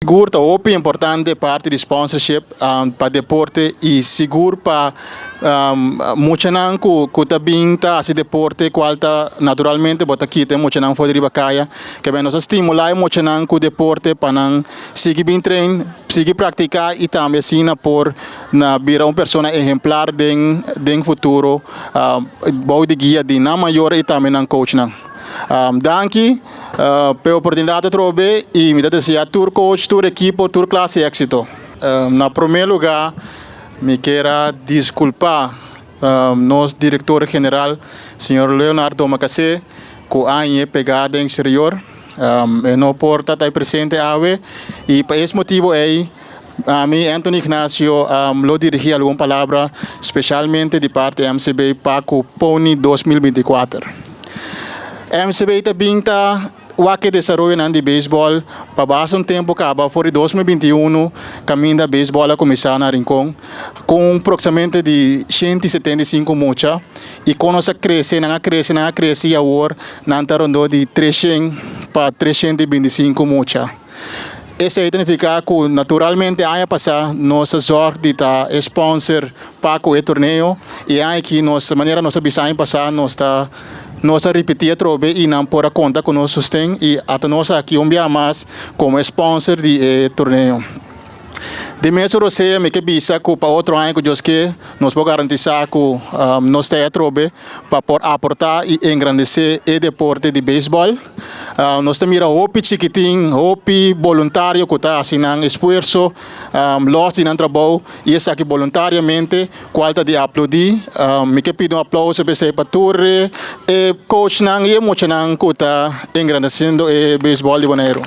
Sigur ta hopi importante parti di sponsorship pa deporte y sigur pa muchanan cu ta bin ta haci deporte cual ta naturalmente bo ta kita e muchanan for di riba caya. Kebé nos a stimula e muchanan cu deporte pa nan sigui bin train, sigui practica y tambe asina por na bira un persona ehemplar den futuro bou di guia di nan mayor y tambe nan coachnan. Danki p'e oportunidat atrobe y mi ta desea tur coach, tur ekipo, tur clase exito. Na prome luga mi kier a disculpa nos director general señor Leonard Domacassé cu aña pega den exterior. E no por ta ta presente awe y pa es motibo ey ami Anthony Ignacio lo dirigi algun palabra specialmente di parti MCB pa cu Pony 2024. MCB ta bin ta wak e desaroyonan di beisbòl pa basta un tempu kaba for di 2021 kaminda beisbòl a kuminsá na Rincon ku un proksimente di 175 mucha i kon nos a krese, nan a krese, nan a krese i awor nan ta rondó di 300 pa 325 mucha. Esei ta nifiká ku naturalmente aña pasá nos a zòrg di ta e spònser pa ku e torneo i e aña aki nos manera nos a bisa aña pasá nos ta nos a ripití atrobe i nan por a konta ku nos sosten i ata nos aki un bia mas komo e spònser di e torneo. Di mesun rosea mi ke bisa ku pa otro aña ku Dios ke nos por garantisá ku nos ta ei atrobe pa por aportá i engrandesé e deporte di beisbòl. Nos ta mira hopi chikitin, hopi boluntario ku ta hasi nan esfuerso lòs di nan trabou i esaki boluntariamente kual ta di aplaudí. Mi ke pidi un aplauso p'esei pa tur e coachnan i e muchanan ku ta engrandesiendo e beisbòl di Boneiru.